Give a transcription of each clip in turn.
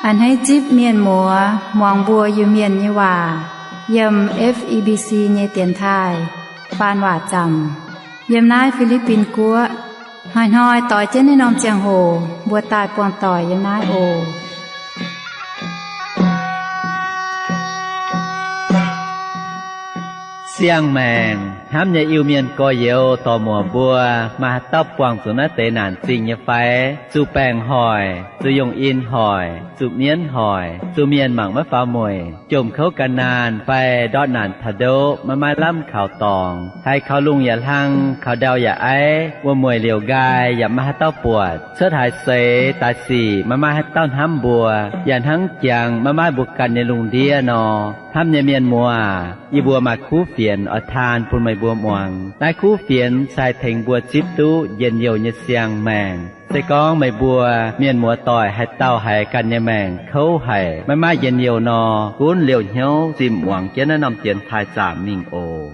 A'hneiv zipv mienh muoz muangx mbuo Iu-Mienh nyei waac yiem F E B C nyei dienx taaih faan waac zaamc yiem naaiv Fi^li^bin Guoqv. Hnoi-hnoi doix jienv naaiv norm ziangh hoc mbuo daaih buangh doic yiem naaiv oc. Siang-maengc hnamv nyei Iu-Mienh gorx-youz dorc-muoc mbuo, maaih haaix dauh buangh zuqc naaiv deix naanc zingh nyei fai? Zuqc baengc hoic, zuqc yungh in hoic, zuqc mienv hoic, zuqc mienh mangc maiv faaux mueic, jomc kouv gan naanh fai ndortv naanc taux ndoqv maiv maaih lamh kaux dorngx, haiz kaux lungh yaac hlang, kaux ndau yaac aiv, wuom-mueic liouc nqaai yaac maiv maaih haaix dauh buatc, cuotv haaix seix daaih sic maiv maaih haaix dauh hnamv mbuo, yaac hnangv jangx maiv maaih mbuo ganh nyei lungh ndiev nor. Hnamv nyei mienh muoz, yie mbuo maaih kuv fienx oix taan bun meih mbuo muangx. Naaiv kuv fienx se haih tengx mbuo zipv duqv njien-youh nyei siang-maengc. Se gorngv meih mbuo mienh muoz doic haaix dauh haiz ganh nyei maengc kouv haic, maiv maaih njien-youh nor, gunv liouh hnyouv zinh muangx jienv naaiv norm dienx taaih zaamc mingh oc.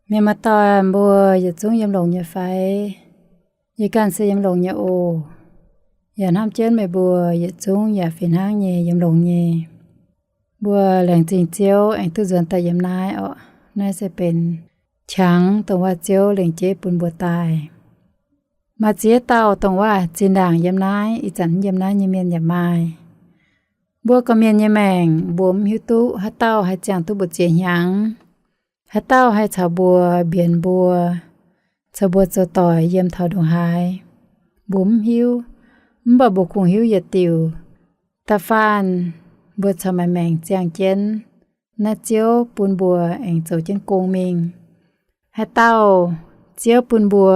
Mienh muoz-doic mbuo yietc zungv yiem longx nyei fai? Yie ganh se yiem longx nyei oc. Yaac hnamv jienv meih mbuo yietc zungv yaac fih hnangv nyei yiem longx nyei. Mbuo laengz zingh Ziouv aengx duqv nzuonx daaih yiem naaiv orqc. Naaiv se benx qangx dongh waac Ziouv lengc jeiv bun mbuo daaih. Maaih ziex dauh dongh waac zinh ndaangc yiem naaiv, ih zanc yiem naaiv nyei mienh yaac maaih. Mbuo gorqv-mienh nyei maengc mbuo mv hiuv duqv haaix dauh haih ziangh duqv mbu'ziex hnyangx, haaix dauh haih caux mbuo mbienx mbuo, caux mbuo zoux doic yiem taux ndongc haaix, mbuo mv hiuv. Mv baac mbuo kungx hiuv yietc diuc, da'faanh mbuo corc maaih maengc ziangh jienv, naaiv Ziouv bun mbuo aengx zoux jienv gong mingh. Haaix dauh Ziouv bun mbuo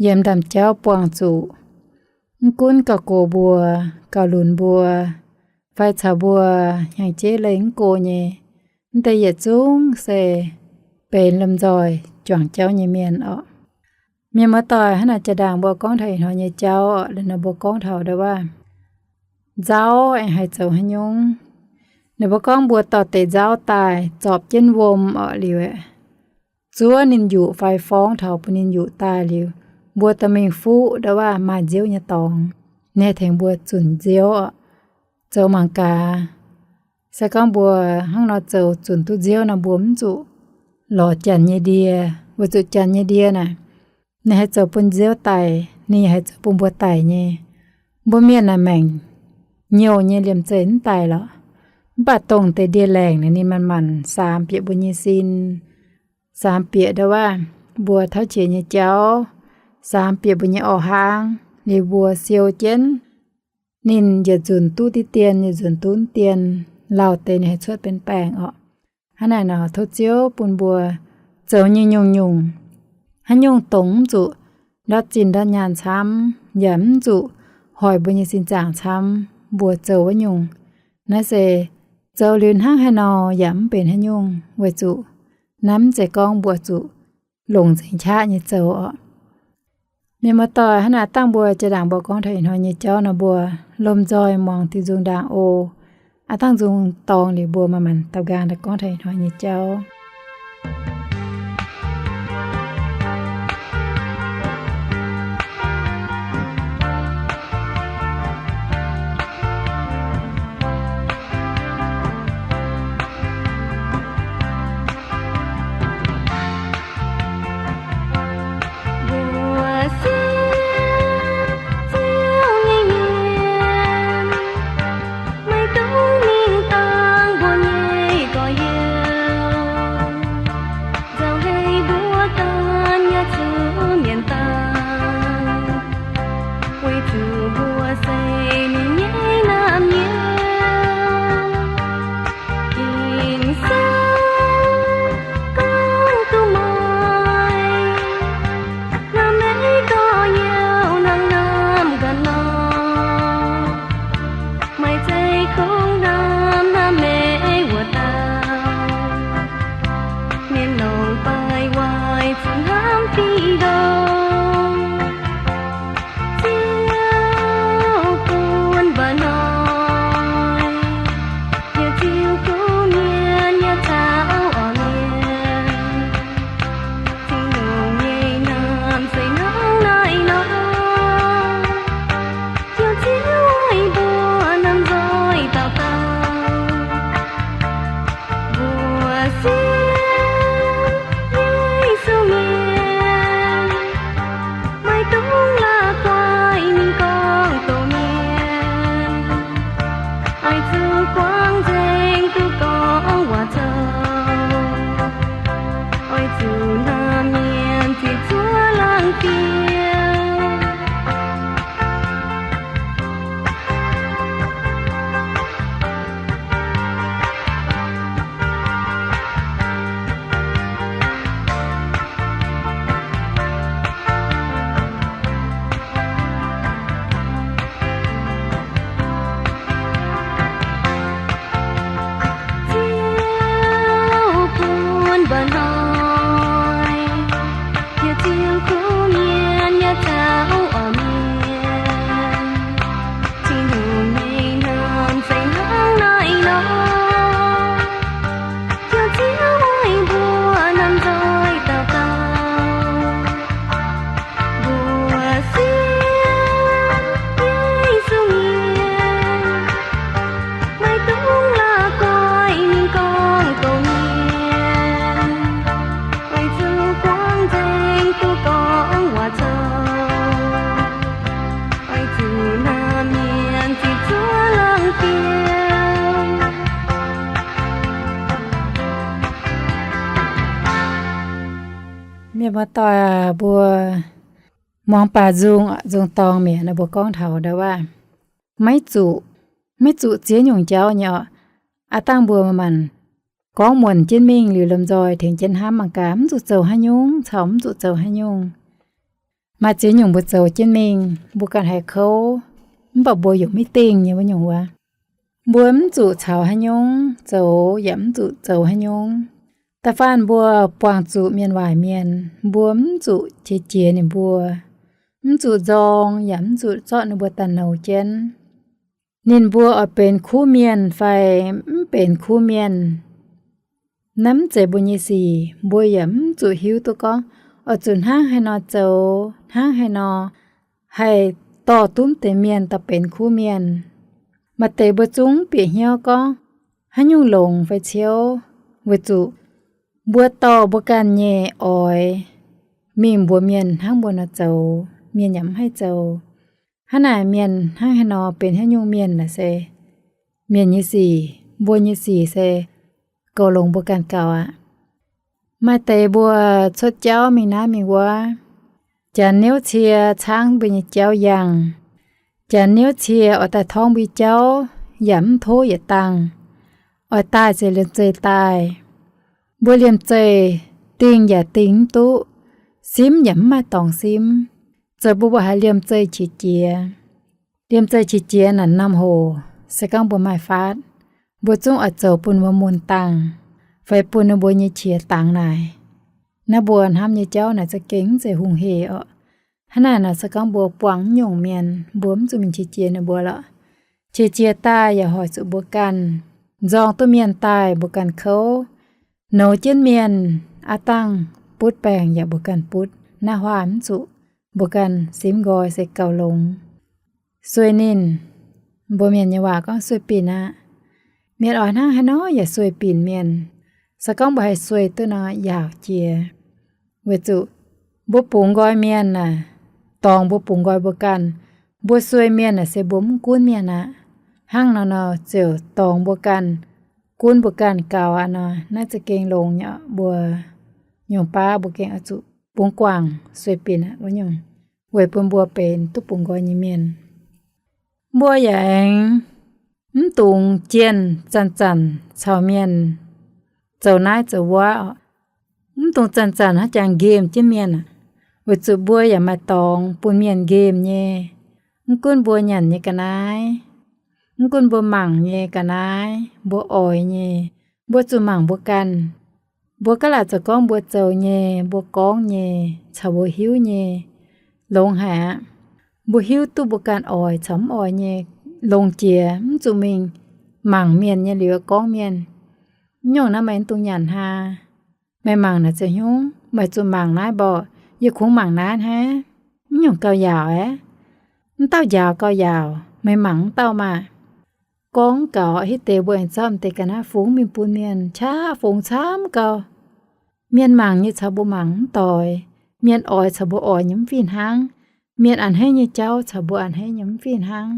yiem ndaamv-jauv buangh zuqc, mv gunv gauh gox mbuo, gauh lunx mbuo, fai caux mbuo hnyangx-jeiv leih mv go nyei, mv deix yietc zungv se benx lomh nzoih juangc jauv nyei mienh orqc. Mienh muoz-doic, hnangv naaic jaa ndaangc mbuo gorngv taux ih hnoi nyei jauv orqc, liuz nor mbuo gorngv taux ndau waac nzauv aengx haih zoux haaix nyungc. Ninh mbuo gorngv mbuo dorh deix nzauv daaih zorpc jienv wuom orqc, liuz aeqv, zuov ninh yuqc fai forng taux bun ninh yuqc daaih liuz, mbuo dorh mingh fuqv ndau waac maaih nziouv nyei dorngx, ninh haih tengx mbuo zunc nziouv orqc, zoux mangc gaax. Se gorngv mbuo hnangv nor zoux zunc duqv nziouv nor, mbuo mv zuqc lorz janx nyei ndie, weic zuqc janx nyei ndie naaic, ninh haih zoux bun nziouv daic, ninh yaac haih zoux bun mbuo daic nyei. Mbuo mienh naaic maengc nyouh nyei, liemh zeih mv daic lorqc. Mv baac dongh deix ndie-laengc naaic ninh manc-manc saamx bieqc mbuo nyei sin, saamx bieqc ndau waac mbuo tauv qiex nyei jauv, saamx bieqc mbuo nyei orv-haang, liuz mbuo siou jienv, ninh yietc nzunc duqv diqv dien, yietc nzunc duqv mv dien, lauh deix ninh haih cuotv benx baengc orqc. Hnangv naaic nor, tov Ziouv bun mbuo zoux nyei nyungc-nyungc, haaix nyungc dongz mv zuqc ndortv zinh ndortv nyaanh camv, yaac mv zuqc hoic mbuo nyei sin zaangc camv. Mbuo zoux wuov nyungc, naaiv se zoux liuz hnangv haaix nor yaac mv benx haaix nyungc, weic zuqc naaiv mv zeiz gorngv mbuo zuqc longc nzengc qaqv nyei zoux orqc. Mienh muoz-doic, hnangv naaic dangh mbuo jaa-ndaangc mbuo gorngv taux ih hnoi nyei jauv nor, mbuo lomh nzoih muangx diuh nzung ndaangc oc. Aav dangh nzung dorngx liuz, mbuo manc-manc daux nqaang daaih gorngv taux ih hnoi nyei jauv. Mienh muoz-doic aac, mbuo muangx baac nzung, nzung dorngx mi'aqv. Naaiv mbuo gorngv taux ndau wuov, maiv zuqc, maiv zuqc ziex nyungc jauv nyei orqc. Aav dangh mbuo maanc gorngv muonc jienv mingh liuz lomh nzoih tengx jienv hnamv mangc gaax, mv zuqc zoux haaix nyungc caux mv zuqc zoux haaix nyungc. Maaih ziex nyungc mbuo zoux jienv mingh, mbuo ganh haiz kouv, mv baac mbuo yaac maiv dingh nyei wuov nyungc wuov. Mbuo mv zuqc caux haaix nyungc zoux yaac mv zuqc zoux haaix nyungc. Da'faanh mbuo buangh zuqc mienh waaic mienh, mbuo mv zuqc qiex jiez ninh mbuo, mv zuqc nzorng yaac mv zuqc zorqv ninh mbuo daaih nouz jienv. Ninh mbuo oix benx kuv mienh fai mv benx kuv mienh, naaiv mv zeiz mbuo nyei sic. Mbuo yaac mv zuqc hiuv duqv gorngv oix zuqc hnangv haaix nor zoux, hnangv haaix nor haih dorh duqv deix mienh daaih benx kuv mienh. Maaih deix mbuo zungv bieqc hnyouv gorngv haaix nyungc longx fai ciouv, weic zuqc mbuo dorh mbuo ganh nyei oix mingh mbuox mienh hnangv mbuo nor zoux, mienh yaac mv haih zoux. Hnangv naaic mienh hnangv haaix nor benx haaix nyungc mienh naaic se mienh nyei sic, mbuo nyei sic se goux longx mbuo ganh gaux aqv. Maaih deix mbuo cuotv jauv mingh naaiv mingh wuov, janx niouv cie caangv mbuo nyei jauv yangh, janx niouv cie oix daaih torngv mbuo jauv yaac mv tov yietc dangh, oix daaih se liemh zeih daaih. Mbuo liemh zeih dingh yaac dingh mv duqv, simv yaac mv maaih dorngx simv, zoux bun mbuo haiz liemh zeih qiex jiez. Liemh zeih qiex jiez naaic norm hoc se gorngv mbuo maaih faatv, mbuo zungv oix zoux bun mbuo mun dangh, fai bun ninh mbuo nyei qiex dangx naaic. Naaiv mbuo hnamv nyei jauv naaic za'gengh mv zeiz hungh heh orqc. Hnangv naaic nor se gorngv mbuo buangh mv nyungc mienh, mbuo mv zuqc mingh qiex jiez ninh mbuo lorqc. Qiex jiez daaih yaac hoic zuqc mbuo ganh nzorng duqv mienh daaih mbuo ganh kouv, nouz jienv mienh aav dangh butv baengc yaac mbuo ganh butv, naaiv huaav mv zuqc mbuo ganh simv nqoi se gauh longx. Sueih ninh, mbuo mienh nyei waac gorngv sueih binc aqv. Mienh oix hnangv haaix nor yaac sueih binc mienh. Se gorngv mbuo haih sueih duqv nor yaauc jiex. Weic zuqc mbuo bungx nqoi mienh aah, dorngx mbuo bungx nqoi mbuo ganh. Mbuo sueih mienh aah se mbuo mv gunv mienh aqv. Hnangv nor nor ziouc dorngx mbuo ganh, gunv mbuo ganh gaux aqv nor, naaiv za'gengh longx nyei. Mbuo nyungc baav mbuo gengh oix zuqc bungx guangc sueih binc aqv wuov nyungc, weic bun mbuo benx duqv bungx nqoi nyei mienh. Mbuo yaac aengx mv dungx jienh zanc-zanc caux mienh zoux naaiv zoux wuov. Mv dungx zanc-zanc haaix jangx nqemh jienv mienh aqv, weic zuqc mbuo yaac maaih dorngx bun mienh nqemh nyei. Mv gunv mbuo nyanc nyei ga'naaiv, mv gunv mbuo mangc nyei ga'naaiv, mbuo oix nyei, mbuo zuqc mangc mbuo ganh. Mbuo gaav laaic zoux gorngv mbuo zoux nyei, mbuo gorngv nyei, caux mbuo hiuv nyei, longx haic aqv. Mbuo hiuv duqv mbuo ganh oix caux mv oix nyei, longx jiex mv zuqc mingh mangc mienh nyei liuz gorngv mienh, mv nyungc naaiv meih mv dungx nyanc hnangv. Meih mangc naaic ziouc hnyungv, meih zuqc mangc naaiv mborqc, yie kungx mangc naaiv hnangv. Mv nyungc gauh yaauc aeqv, mv dauh njaaux gauh yaauc, meih mangc mv dauh maah. Gorngv gaux hitv deix mbuo aengx zorqv m'deix ga'naaiv fungx mingh bun mienh qaqv, fungx camv gau. Mienh mangc nyei caux mbuo mangc mv doix, mienh oix caux mbuo oix nyei mv fih hnangv, mienh a'hneiv nyei jauv caux mbuo a'hneiv nyei mv fih hnangv.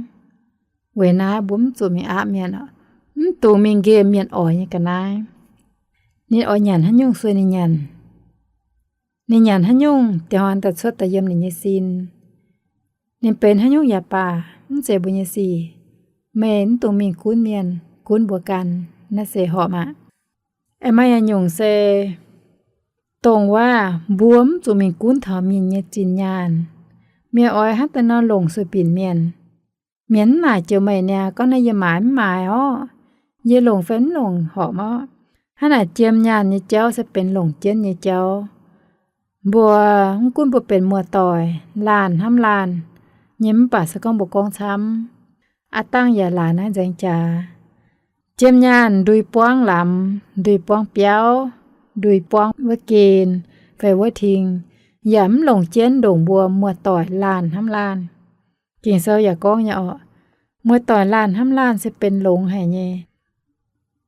Weic naaiv mbuo mv zuqc mingh aapv mienh, mv dungx mingh nqemh mienh oix nyei ga'naaiv. Ninh oix nyanc haaix nyungc sueih ninh nyanc. Ninh nyanc haaix nyungc, dieh hnoi daaih cuotv daaih yiem ninh nyei sin. Ninh benx haaix nyungc yaac baac, mv zeiz mbuo nyei sic. Meih mv dungx mingh gunv mienh, gunv mbuo ganh, naaiv se horpc aqv. Aengx maaih nyungc se dongh waac mbuo mv zuqc mingh gunv taux mienh nyei zinh nyaanh. Mienh oix hnangv daaih nor longc sueih binc mienh. Mienh mv naaic joux meih niaa gorngv naaiv yie maaiz mv maaiz orqv, yie longc fai mv longc horpc orqv. Hnangv naaic jiem nyaanh nyei jauv se benx longc jienv nyei jauv. Mbuo mv gunv mbuo benx muoz-doic laanh hnamv laanh nyei mv baac se gorngv mbuo gorngv camv, aav dangh yaac laaic naaiv nzaeng jaax. Jiem nyaanh ndui buangv lamz, ndui buangv biauv, ndui buangv wuov gen fai wuov ting, yaac mv longc jienv ndongc mbuo muoz-doic laanh hnamv laanh. Ging-Sou yaac gorngv nyei orqc, muoz-doic laanh hnamv laanh se benx longx haic nyei.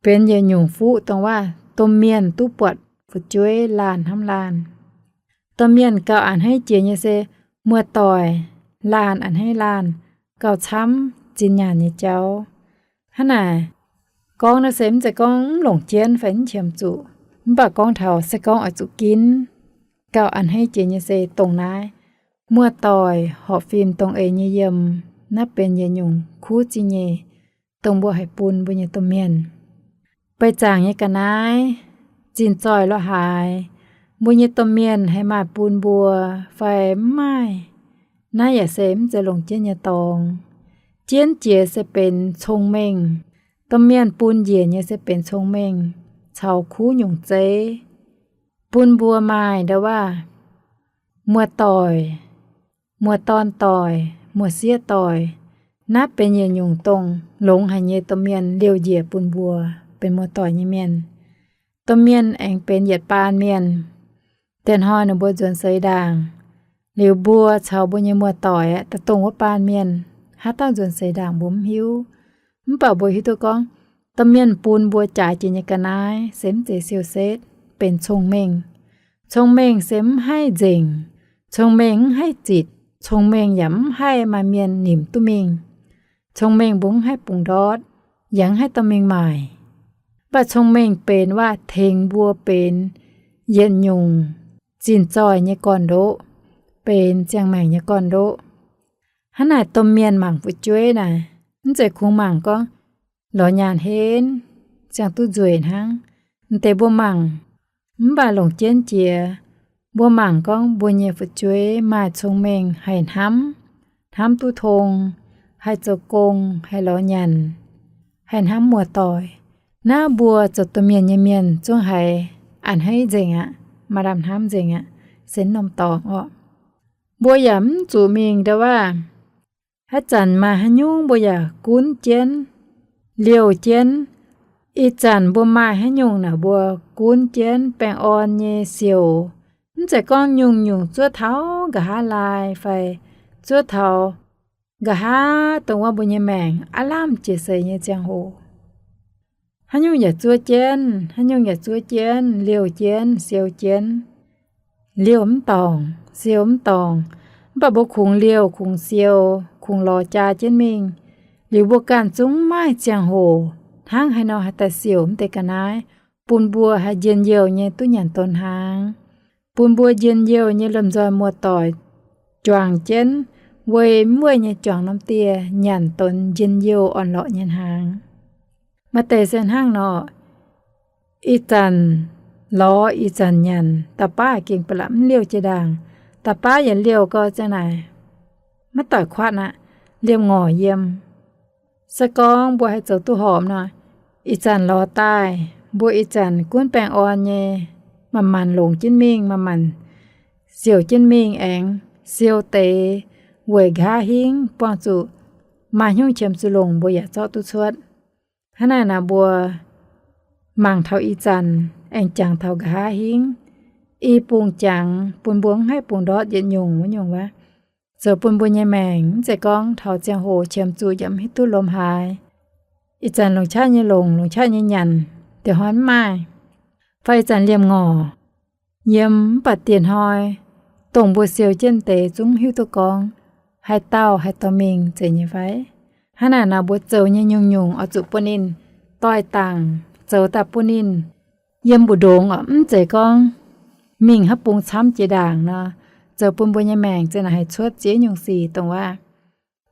Benx yietc nyungc fuqv dongh waac domh mienh duqv buatc fu'jueiv laanh hnamv laanh. Domh mienh gauh a'hneiv jiex nyei se muoz-doic laanh a'hneiv laanh, gauh camv zinh nyaanh nyei jauv. Hnangv naaic, gorngv naaiv se mv zeiz gorngv mv longc jienv fai mv qiemx zuqc, mv baac gorngv taux se gorngv oix zuqc ginv. gauh a'hneiv jiex nyei se dongh naaiv muoz-doic horpc fim dongh eix nyei yiem. Naaiv benx yietc nyungc kuv zingh nyeic dongh mbuo haih bun mbuo nyei domh mienh. Baih zaangc nyei ga'naaiv, zinh zoih lorz haaix, mbuo nyei domh mienh haih maaih bun mbuo fai mv maaih, naaiv yaac se mv zeiz longc jienv nyei dorngx. Jienv jiex se benx cong-mengh. Domh mienh bun njiec nyei se benx cong-mengh caux kuv nyungc zeiv. Bun mbuo maaih ndau waav muoz-doic, muoz-dorn doic, muoz-sieqv doic. Naaiv benx yietc nyungc dongh longx haic nyei domh mienh liouh njiec bun mbuo benx muoz-doic nyei mienh. Domh mienh aengx benx yietc baan mienh. Diex hnoi ninh mbuo nzuonx seix ndaangc, liuz mbuo caux mbuo nyei muoz-doic aeqv, daaih dongh wuov baan mienh. Haaix dauh nzuonx seix ndaangc mbuo mv hiuv. Mv baac mbuo hiuv duqv gorngv, domh mienh bun mbuo jaaix jiex nyei ga'naaiv se mv zeiz siou setv, benx cong-mengh. Cong-mengh se mv haih nzengc. Cong-mengh mv haih zitc. Cong-mengh yaac mv haih maaih mienh nimc duqv mingh. Cong-mengh mbuo mv haih bungx ndortv, yaac mv haih dorh mingh maaic. Mv baac cong-mengh benx waac-tengx mbuo benx yietc nyungc zinh zoih nyei gorn-ndoqv, benx ziangh maengc nyei gorn-ndoqv. Hnangv naaic domh mienh mangc fu'jueiv naaic, mv zeiz kungx mangc gorngv lorz nyaanh henv, ziangh duqv nzueic hnangv. M'deix mbuo mangc mv baac longc jienv jiex, mbuo mangc gorngv mbuo nyei fu'jueiv maaih cong-mengh haih hnamv, hnamv duqv tong, haih zoux gong, haih lorz nyaanh, haih hnamv muoz-doic. Naaiv mbuo zoux domh mienh nyei mienh zungv haiz a'hneiv nzengc aqv, maaih lamh hnamv nzengc aqv, se norm dorngx orqc. Mbuo yaac mv zuqc mingh ndau waav. Haaix zanc maaih haaix nyungc mbuo yaac gunv jienv, liouh jienv. Ih zanc mbuo maaih haaix nyungc naaic mbuo gunv jienv baengh orn nyei siouc. Mv zeiz gorngv nyungc-nyungc zuov taux nqa'haav laai fai zuov taux nqa'haav dongh wuov mbuo nyei maengc aav lamh jiex seix nyei ziangh hoc. Haaix nyungc yaac zuov jienv, haaix nyungc yaac zuov jienv, liouh jienv, siou jienv. Liouh mv dorngc, siou mv dorngc. Mv baac mbuo kungx liouh, kungx siou, kungx lorz jaa jienv mingh, liuz mbuo ganh zungv mv maaih ziangh hoc hnangv haaix nor haih daaih siouc mv deix ga'naaiv, bun mbuo haih njien-youh nyei duqv nyanc donx hnaangx, bun mbuo njien-youh nyei lomh nzoih muoz-doic juangc jienv, weic mv weih nyei juangc norm dieh nyanc donx njien-youh orn-lorqc nyei hnaangx. Maaih deix se hnangv nor, ih zanc lorz ih zanc nyanc, da'baav gengh ba'laqc mv liouh jiex ndaangc, da'baav yietc liouh gau ziang naaic, maiv doic kuatv aqv, liemh ngorc yiem. Se gorngv mbuo haih zoux duqv horpc nor, ih zanc lorz daaih, mbuo ih zanc gunv baengh orn nyei, manc-manc longc jienv mingh, manc-manc siouc jienv mingh aengx siou deix weic nqa'haav hingv buangh zuqc maaih hnyouv qiemx zuqc longc mbuo yaac zorqv duqv cuotv. Hnangv naaic naaic mbuo mangc taux ih zanc aengx jangx taux nqa'haav hingv, i bung jangx bun mbuo mv haih bungx ndortv yietc nyungc wuov nyungc wuov, zoux bun mbuo nyei maengc mv zeiz gorngv taux ziangh hoc qiemx zuqc yaac mv hiuv duqv lomh haaix. Ih zanc longc qaqv nyei longc, longc qaqv nyei nyanc, diex hnoi mv maaih, fai ih zanc liemh ngorc yiem, mv baac diex hnoi dongh mbuo siou jienv deix zungv mv hiuv duqv gorngv haaix dauh haih dorh mingh zeiz nyei fai? Hnangv naaic nor mbuo zoux nyei nyungc-nyungc oix zuqc bun ninh doix dangc, zoux daaih bun ninh yiem mbu'ndongx orqc, mv zeiz gorngv mingh haaix bung camv jiex ndaangc nor, zoux bun mbuo nyei maengc za'naaic haih cuotv ziex nyungc sic dongh waac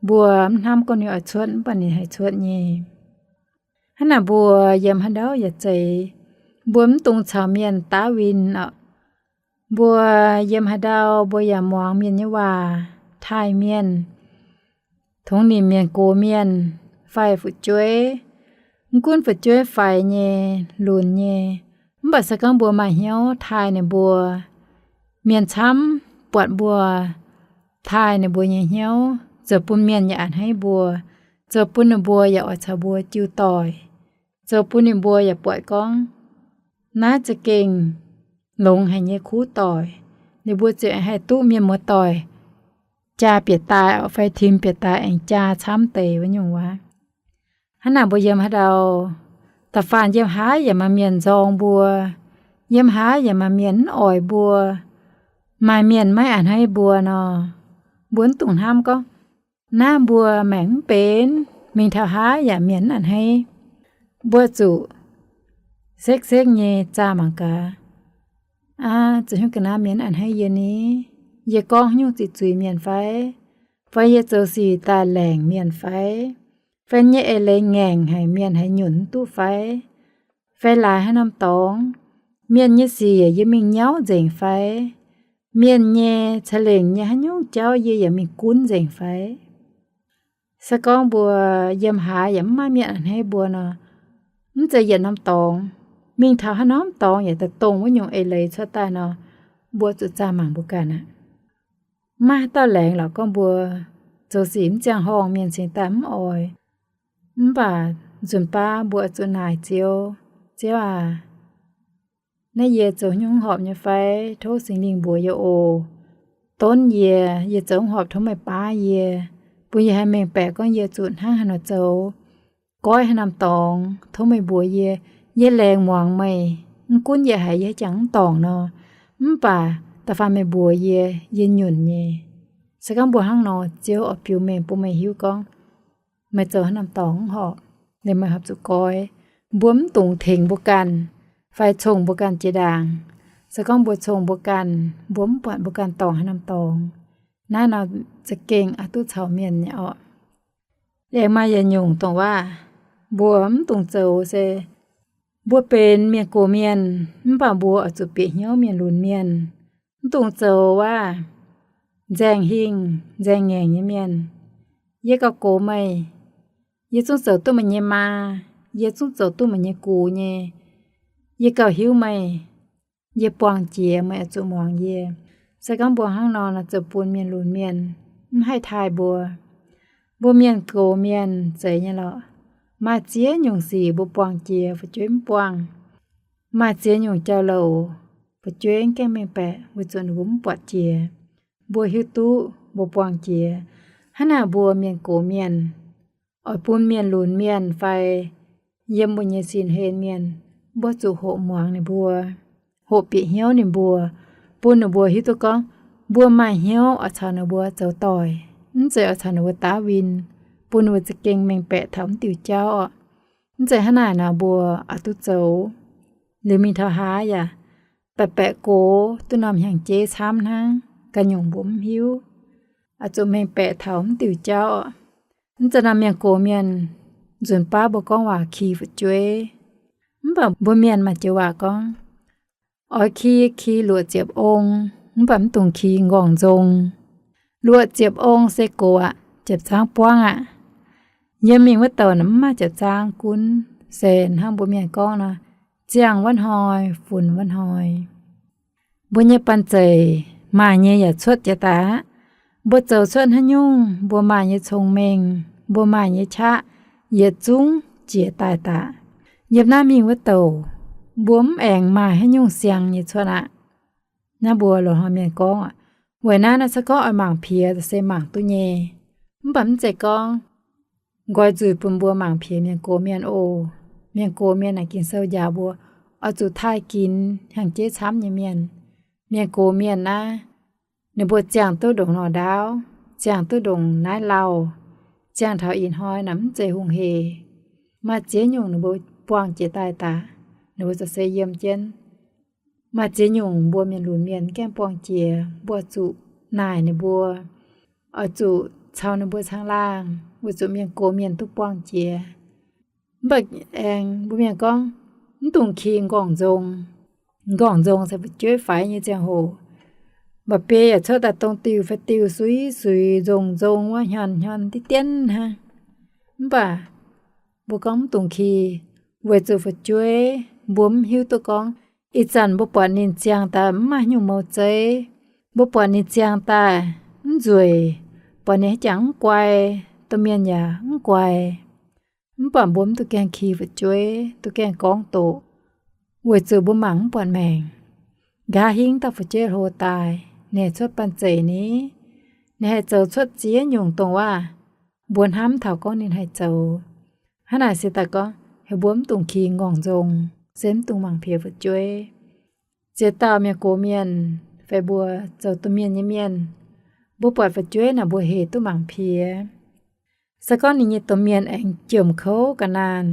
mbuo mv hnamv gorngv ninh oix cuotv mv baac ninh haih cuotv nyei. Hnangv naaic mbuo yiem haaix ndau yaac zeiz, mbuo mv dungx caux mienh daav win orqc. Mbuo yiem haaix ndau mbuo yaac muangx mienh nyei waac, taaih mienh, tongx nimc mienh gox mienh, fai fu'jueiv. Mv gunv fu'jueiv faix nyei, lunx nyei, mv baac se gorngv mbuo maaih hnyouv taaih ninh mbuo, mienh camv buatc mbuo taaih ninh mbuo nyei hnyouv, zoux bun mienh yaac a'hneiv mbuo, zoux bun ninh mbuo yaac oix caux mbuo jiu doic, zoux bun ninh mbuo yaac buatc gorngv naaiv za'gengh longx haic nyei kuv doic. Ninh mbuo ziouc haih duqv mienh muoz-doic jaa bieqc daaih fai tim bieqc daaih aengx jaa camv deix wuov nyungc waac. Hnangv naaic mbuo yiem haaix ndau, da'faanh yiem haaix yaac maaih mienh nzorng mbuo, yiem haaix yaac maaih mienh mv oix mbuo, maaih mienh maiv a'hneiv mbuo nor, mbuo mv dungx hnamv gorngv naaiv mbuo maengc mv benx, mingh taux haaix yaac mienh mv a'hneiv. Mbuo zuqc sekv-sekv nyei zaah mangc gaax. Aav, zoux hnyouv ga'naaiv mienh a'hneiv yie ni? Yie gorngv haaix nyungc ziqc zuiz mienh fai? Fai yie zoux sic daaih laengc mienh fai? Fai yie nyei eix leiz ngaengc haic, mienh haiz nyunc mv duqv fai? Fai laaix haaix norm dorngx, mienh nyei sic yie mingh nyauv nzengc fai? Mienh nyei ca'lengc nyei haaix nyungc jauv yie yaac mingh gunv nzengc fai? Se gorngv mbuo yiem haaix yaac mv maaih mienh a'hneiv mbuo nor, mv zeiz yietc norm dorngx, mingh taux haaix norm dorngx yaac daaih dongh wuov nyungc eix leiz cuotv daaih nor, mbuo zuqc zaah mangc mbuo ganh aqv. Mv maaih haaix dauh laengz lorqc gorngv mbuo zoux sic mv ziangh horngh, mienh cingx daaih mv oix. Mv baac nzunc baav mbuo oix zuqc naaic Ziouv, Ziouv aac, naaiv yie zoux haaix nyungc mv horpc nyei fai? Tov Singx Lingh mbuox yie oc. Donv yie, yie zoux mv horpc tov meih baav yie, bun yie haih mengh baeqc gorngv yie zuqc hnangv haaix nor zoux, goiv haaix norm dorngx. Tov meih mbuox yie, yie laengz muangx meih, mv gunv yie haiz yie haaix jangx mv dorngc nor, mv baac da'faanh meih mbuox yie, yie nyunc nyei. Se gorngv mbuo hnangv nor, Ziouv oix biux mengh bun meih hiuv gorngv meih zoux haaix norm dorngx mv horpc, liemh meih horpc zuqc goiv. Mbuo mv dungx tengx mbuo ganh fai congx mbuo ganh jiex ndaangc. Se gorngv mbuo congx mbuo ganh, mbuo mv buatc mbuo ganh dorngc haaix norm dorngx, naaiv nor za'gengh oix duqv caux mienh nyei orqc. Aengx maaih yietc nyungc dongh waac mbuo mv dungx zoux se, mbuo benx mienh gox mienh, mv baac mbuo oix zuqc bieqc hnyouv mienh lunx mienh. Mv dungx zoux waac nzaeng hingh nzaeng ngaengc nyei mienh. Yie gauh gox meih, yie zungv zoux duqv meih nyei maa, yie zungv zoux duqv meih nyei gux nyei. Yie gauh hiuv meih, yie buangh jiex meih oix zuqc muangx yie. Se gorngv mbuo hnangv nor, nor zoux bun mienh lunx mienh mv haih taaih mbuo. Mbuo mienh gox mienh zeiz nyei lorqc. Maaih ziex nyungc sic mbuo buangh jiex fu'jueiv mv buangh. Maaih ziex nyungc jauv-louc fu'jueiv mv gaengh mengh baeqc weic zuqc ninh mbuo mv buatc jiex. Mbuo hiuv duqv mbuo buangh jiex. Hnangv naaic mbuo mienh gox mienh oix bun mienh lunx mienh fai yiem mbuo nyei sin-hlen mienh, mbuo zuqc hoqc muangx ninh mbuo, hoqc bieqc hnyouv ninh mbuo, bun ninh mbuo hiuv duqv gorngv mbuo maaih hnyouv oix caux ninh mbuo zoux doic, mv zeiz oix caux ninh mbuo daav win, bun ninh mbuo za'gengh mengh baeqc taux mv diuh jauv orqc. Mv zeiz hnangv naaic nor mbuo oix duqv zoux. Liuz mingh taux haaix yaac baeqc baeqc gox duqv norm hnyangx-jeiv camv hnangv, ganh nyungc mbuo mv hiuv. Oix zuqc mengh baeqc taux mv diuh jauv orqc. Mv zeiz norm mienh gox mienh, nzunc baav mbuo gorngv waac ki fu'jueiv. Mv baac mbuo mienh maaih joux waac gorngv, oix ki, ki luoqc ziepc ong, mv baac mv dungx ki nqorngv nzong. Luoqc ziepc ong se gox aqv, ziepc zaangv buangv aqv. Yiem mingh wuov douc naaic mv maaih ziepc zaangv gunv, se hnangv mbuo mienh gorngv nor, ziangh wuov hnoi, funx wuov hnoi. Mbuo nyei banh zeic maaih nyei yaac cuotv jiex daaih aqv. Mbuo zoux cuotv haaix nyungc, mbuo maaih nyei cong-mengh, mbuo maaih nyei qaqv, yietc zungv jiex daaih daaih. Yiem naaiv mingh wuov douc, mbuo mv aengx maaih haaix nyungc siang nyei cuotv aqv. Naaiv mbuo loz-hnoi mienh gorngv aqv. Weic naaiv naaiv se gorngv oix mangc piex se mangc duqv nyei. Mv baac mv zeiz gorngv nqoi nzuih bun mbuo mangc piex mienh gox mienh oc. Mienh gox mienh naaic Ging-Sou njaaux mbuo oix zuqc taaih ginx hnyangx-jeiv camv nyei mienh. Mienh gox mienh naaiv, ninh mbuo ziangh duqv ndongc norqc ndaauv, ziangh duqv ndongc naaiv lauh, ziangh taux ih hnoi naaic mv zeiz hungh hec. Maaih ziex nyungc ninh mbuo buangh jiex daaih daaih, ninh mbuo za'gengh yiem jienv. Maaih ziex nyungc mbuo mienh lunx mienh gaengh buangh jiex, mbuo zuqc naaic ninh mbuo, oix zuqc caux ninh mbuo caangh laangh, weic zuqc mienh gox mienh duqv buangh jiex. Mv baac aengx mbuo mienh gorngv, mv dungx ki nqorngv nzong. Nqorngv nzong se fu'jueiv faix nyei ziangh hoc. Mba'biei yaac cuotv daaih dongh diuh fai diuh, suix suix nzong nzong wuov, hnyonx hnyonx diqv dienv hnangv. Mv baac mbuo gorngv mv dungx ki, weic zuqc fu'jueiv mbuo mv hiuv duqv gorngv, ih zanc mbuo buatc ninh ziangh daaih mv maaih haaix nyungc mouc zeiv, mbuo buatc ninh ziangh daaih mv nzueic, buatc ninh haaix jangx mv guai, domh mienh yaac mv guai. Mv baac mbuo mv duqv gaengh ki fu'jueiv, duqv gaengh gorngv doqc, weic zuqc mbuo mangc mv buatc maengc. Nqa'haav hingv dauh fu'jueiv hlo daaih, ninh haih cuotv banh zeic ni, ninh haih zoux cuotv ziex nyungc dongh waac mbuo hnamv taux gorngv ninh haih zoux. Hnangv naaic se daaih gorngv heuc mbuo mv dungx ki nqorngv nzong, se mv dungx mangc piex fu'jueiv. Ziex dauh mienh gox mienh fai mbuo zoux domh mienh nyei mienh, mbuo buatc fu'jueiv naaic mbuo hec duqv mangc piex. Se gorngv ninh nyei domh mienh aengx jomc kouv ga'naanh,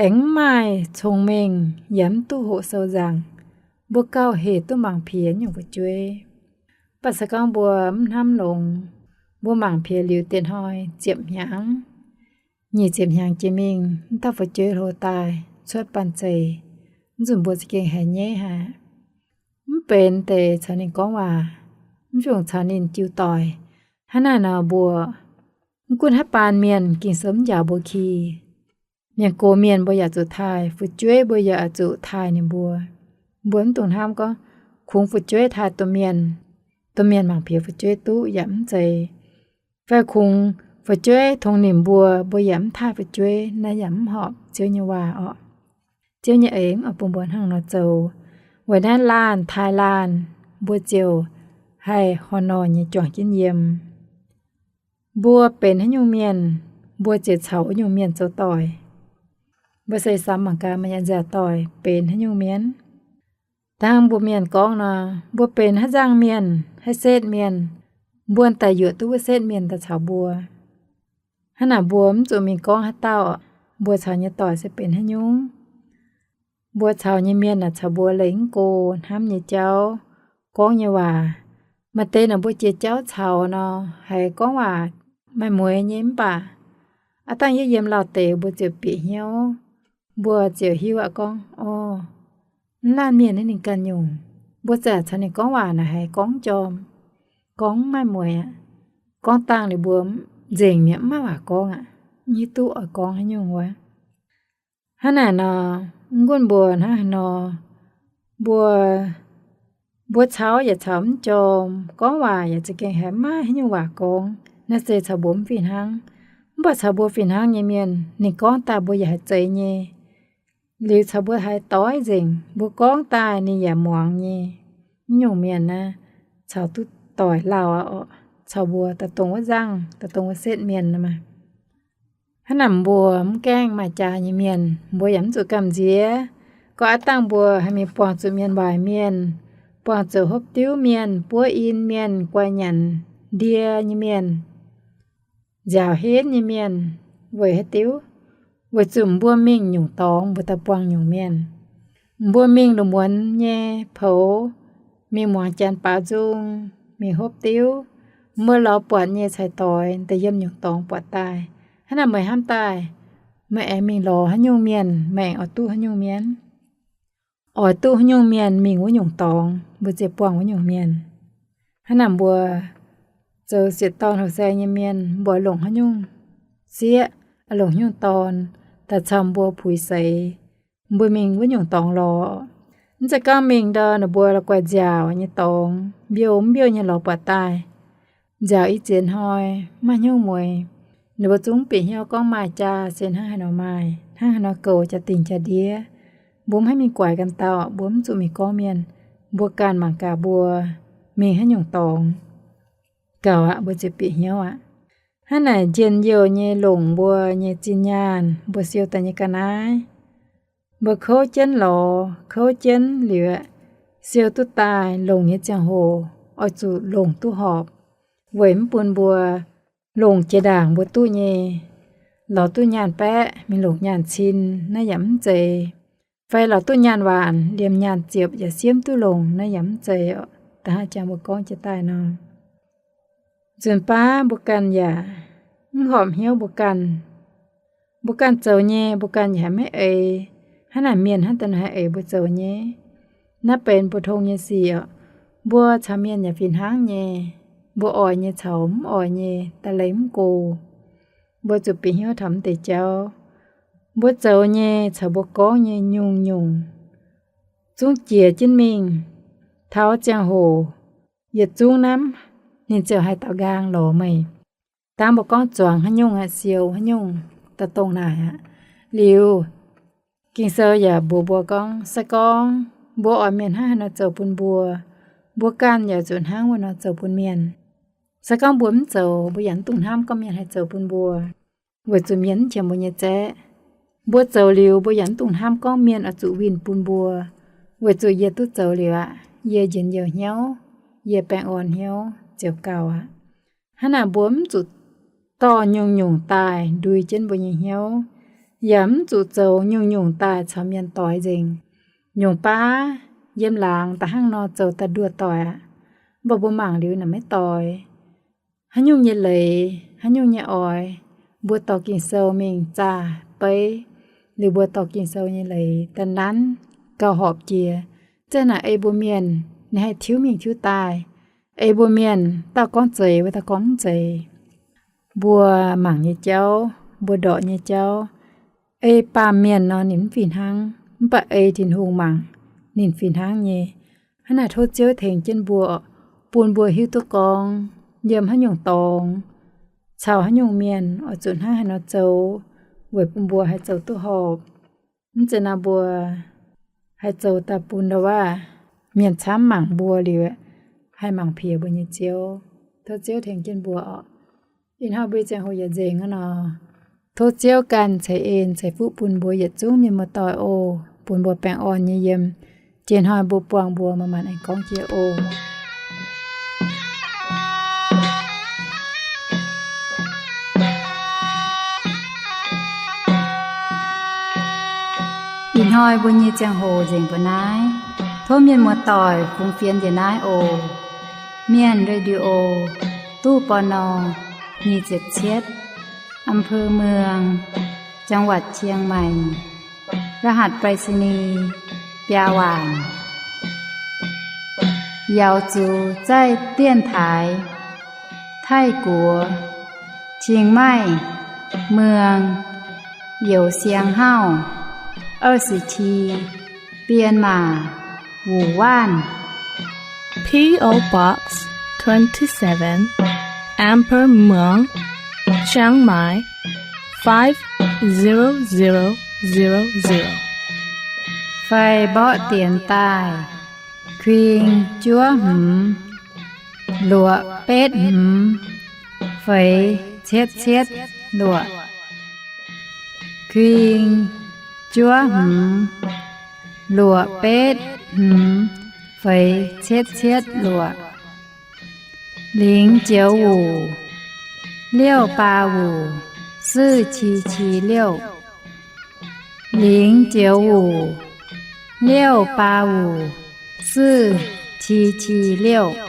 aengx mv maaih cong-mengh yaac mv duqv hoqc sou nzaangc, mbuo gauh hec duqv mangc piex nyungc fu'jueiv. Mv baac se gorngv mbuo mv hnamv longx, mbuo mangc piex liuz dieh hnoi ziepc hnyangx, nyic ziepc hnyangx jiex mingh, mv dauh fu'jueiv hlo daaih cuotv banh zeic, mv nzunc mbuo za'gengh haiz nyeiv haic. Mv benx deix caux ninh gorngv waac, mv fungc caux ninh jiu doic. Hnangv naaic nor mbuo mv gunv haaix baan mienh, Ging-Sou mv njaaux mbuo ki. Mienh gox mienh mbuo yaac zuqc taaih, fu'jueiv mbuo yaac zuqc taaih ninh mbuo. Mbuo mv dungx hnamv gorngv kungx fu'jueiv taaih domh mienh, domh mienh mangc piex fu'jueiv duqv yaac mv zeiz. Fai kungx fu'jueiv tongx nimc mbuo, mbuo yaac mv taaih fu'jueiv, naaiv yaac mv horpc Ziouv nyei waac orqc. Ziouv nyei eix oix bun mbuo hnangv nor zoux. Weic naaiv laanh taaih laanh, mbuo ziouc haih horh norh nyei juangc jienv yiem. Mbuo benx haaix nyungc mienh, mbuo ziouc caux wuov nyungc mienh zoux doic. Mbuo se samx mangc gaax, maaih nziaauc doic benx haaix nyungc mienh. Dangh mbuo mienh gorngv nor, mbuo benx haaix nzangc mienh, haaix setv mienh, mbuo daaih yuoqc duqv wuov setv mienh daaih caux mbuo. Hnangv naaic mbuo mv zuqc mingh gorngv haaix dauh, mbuo caux nyei doic se benx haaix nyungc. Mbuo caux nyei mienh aah, caux mbuo leih mv go, hnamv nyei jauv, gorngv nyei waac, maaih deix naaic mbuo jiex jauv caux nor, haiz gorngv waac maaih mueix nyei, mv baac aav dangh yie yiem lauh deix mbuo ziouc bieqc hnyouv, mbuo ziouc hiuv aqv gorngv, orv, mv laanh mienh naaiv ninh ganh nyungc, mbuo zaqc caux ninh gorngv waac naaic haiz gorngv jorm, gorngv mv maaih mueix aqv. Gorngv dangh liuz mbuo nzengc mi'aqv, mv maaih waac gorngv aqv, mv hiuv duqv oix gorngv haaix nyungc wuov. Hnangv naaic nor, mv gunv mbuo hnangv haaix nor, mbuo, mbuo caux yaac caux mv jorm, gorngv waac yaac za'gengh haiz maiv haaix nyungc waac gorngv. Naaiv se caux mbuo mv fih hnangv. Mv baac caux mbuo fih hnangv nyei mienh, ninh gorngv daaih mbuo yaac haiz zeiz nyei. Liuz caux mbuo haiz doix nzengc, mbuo gorngv daaih ninh yaac muangx nyei. Mv nyungc mienh naaiv caux duqv doic lauh aqv orqc, caux mbuo daaih dongh wuov nzangc, daaih dongh wuov setv mienh nor maah. Hnangv naaic mbuo mv gaengh maaih jaax nyei mienh, mbuo yaac mv zuqc gamh nziex. Gorngv aav dangh mbuo haih mingh buangh zuqc mienh waaic mienh, buangh zuqc hopv diuv mienh, buov in mienh, guaix nyanc ndie nyei mienh, nziaaux henv nyei mienh, weic haaix diuc? Weic zuqc mbuo mingh nyungc dorngx mbuo daaih buangh nyungc mienh. Mbuo mingh lungh muonz nyei poux, mingh muangx janx baaux nzung, mingh hopv diuv, mbuo lorz buatc nyei cai-doix daaih yiem nyungc dorngx buatc daaih. Hnangv naaic meih hnamv daaih, meih aengx mingh lorz haaix nyungc mienh, meih aengx oix duqv haaix nyungc mienh? Oix duqv haaix nyungc mienh mingh wuov nyungc dorngx, mbuo ziouc buangh wuov nyungc mienh. Hnangv naaic mbuo zoux sieqv dorn houh saeng nyei mienh, mbuo longc haaix nyungc sieqv, longc haaix nyungc dorn daaih caux mbuo puix seix, mbuo mingh wuov nyungc dorngx lorz. Mv zeiz gorngv mingh ndau ninh mbuo la'guaih nziaauc nyei dorngx, mbiouh mv mbiouh nyei lorz buatc daaih. Nziaauc i ziex hnoi, maaih hnyouv mueiz, ninh mbuo zungv bieqc hnyouv gorngv maaih jaa se hnangv haaix nor maaih, hnangv haaix nor goux jaa-dingh jaa-ndiev. Mbuo mv haih mingh guaix ganh dauh, mbuo mv zuqc mingh gorngv mienh. Mbuo ganh mangc gaax mbuo mingh haaix nyungc dorngx. Gaux aqv, mbuo ziouc bieqc hnyouv aqv. Hnangv naaic njien-youh nyei longc mbuo nyei zinh nyaanh, mbuo siou daaih nyei ga'naaiv, mbuo kouv jienv lorz, kouv jienv liuz, siou duqv daaih longc nyei ziangh hoc oix zuqc longc duqv horpc, weic mv bun mbuo longc jiex ndaangc mbuo duqv nyei, lorz duqv nyaanh baeqv mingh longc nyaanh cin, naaiv yaac mv zeiz. Fai lorz duqv nyaanh waanc liemh nyaanh ziepc yaac siemv duqv longc, naaiv yaac mv zeiz. Da'hnangv jangx mbuo gorngv jiez daaih nor, nzunc baav mbuo ganh yaac mv horpc hnyouv mbuo ganh. Mbuo ganh zoux nyei, mbuo ganh yaac haiz maiv eix. Hnangv naaic mienh hnangv daaih nor haih eix mbuo zoux nyei? Naaiv benx mbuo tong nyei sic oc. Mbuo caux mienh yaac fih hnangv nyei. Mbuo oix nyei caux mv oix nyei da'leiz mv go. Mbuo zuqc bieqc hnyouv taux mv deix jauv. Mbuo zoux nyei caux mbuo gorngv nyei nyungc-nyungc zungv jiex jienv mingh. Taux ziangh hoc yietc zungv naaiv, ninh ziouc haih daaux nqaang lorz meih. Dangh mbuo gorngv zuangx haaix nyungc aqv, siou haaix nyungc, da'dongh naaic aqv. Liuz, Ging-Sou yaac mbuox mbuo gorngv, se gorngv mbuo oix mienh hnangv haaix nor zoux bun mbuo, mbuo ganh yaac zuqc hnangv wuov nor zoux bun mienh. Se gorngv mbuo mv zoux, mbuo yaac mv dungx hnamv gorngv mienh haih zoux bun mbuo, weic zuqc mienh mv qiemx mbuo nyei zaeqv. Mbuo zoux liuz, mbuo yaac mv dungx hnamv gorngv mienh oix zuqc winh bun mbuo, weic zuqc yie duqv zoux liuz aqv, yie njien-youh hnyouv, yie baengh orn hnyouv ziouc gauh aqv. Hnangv naaic mbuo mv zuqc dorh nyungc-nyungc daaih ndui jienv mbuo nyei hnyouv, yaac mv zuqc zoux nyungc-nyungc daaih caux mienh doix nzengc. Nyungc baav yiem laangz da'hnangv nor zoux daaih nduoh doic aqv. Mv baac mbuo mangc liuz naaic maiv doix. Haaix nyungc nyei leiz, haaix nyungc nyei oix, mbuo dorh Ging-Sou mingh zaah beiv, liuz mbuo dorh Ging-Sou nyei leiz daaih nanv gauh horpc jiex. Zeiz naaic ei mbuo mienh ninh haih tiuv mingh tiuv daaih. Ei mbuo mienh dauh gorngv zeiz, wuov dauh gorngv mv zeiz. Mbuo mangc nyei jauv, mbuo ndorqc nyei jauv, ei baamh mienh nor ninh mv fih hnangv, mv baac ei Tin-Hungh mangc ninh fih hnangv nyei. Hnangv naaic tov Ziouv tengx jienv mbuo, bun mbuo hiuv duqv gorngv yiem haaix nyungc dorngx, caux haaix nyungc mienh oix zuqc hnangv haaix nor zoux, weic bun mbuo haih zoux duqv horpc. Mv zeiz nor mbuo haih zoux daaih bun ndau-waav mienh camv mangc mbuo liuz, haih mangc piex mbuo nyei Ziouv. Tov Ziouv tengx jienv mbuo oc. Ih hnoi mbuo nyei ziangh hoc yaac nzengc aqv nor. Tov Ziouv ganh ceix en ceix fuqv bun mbuo yietc zungv mienh muoz-doic oc, bun mbuo baengh orn nyei yiem. Jiex hnoi mbuo buangh mbuo manc-manc aengx gorngv jiex oc. Ih hnoi mbuo nyei ziangh hoc nzengc mbuo naaiv. Tov mienh muoz-doic fungx fienx njiec naaiv oc. Mienh Radio, ตู้ ปณ. nyic ziepc cietv, อำเภอเมือง จังหวัดเชียงใหม่ รหัสไปรษณีย์ biaa waanc. Yaux zuqc zaih dienx taaix Taiv-Guoqv, Chiang Mai, เมือง Youxiang Hauv, 二十七, Myanmar, Wuhan. P O Box twenty-seven, Amber Muang, Chiang Mai, five zero zero zero zero. Fai mborqv dienx daaih: kuing juov hmz luoqc betv hmz feix cietv cietv luoqc. Kuing juov hmz luoqc betv hmz feix cietv cietv luoqc. 零九五六八五四七七六. 零九五六八五四七七六.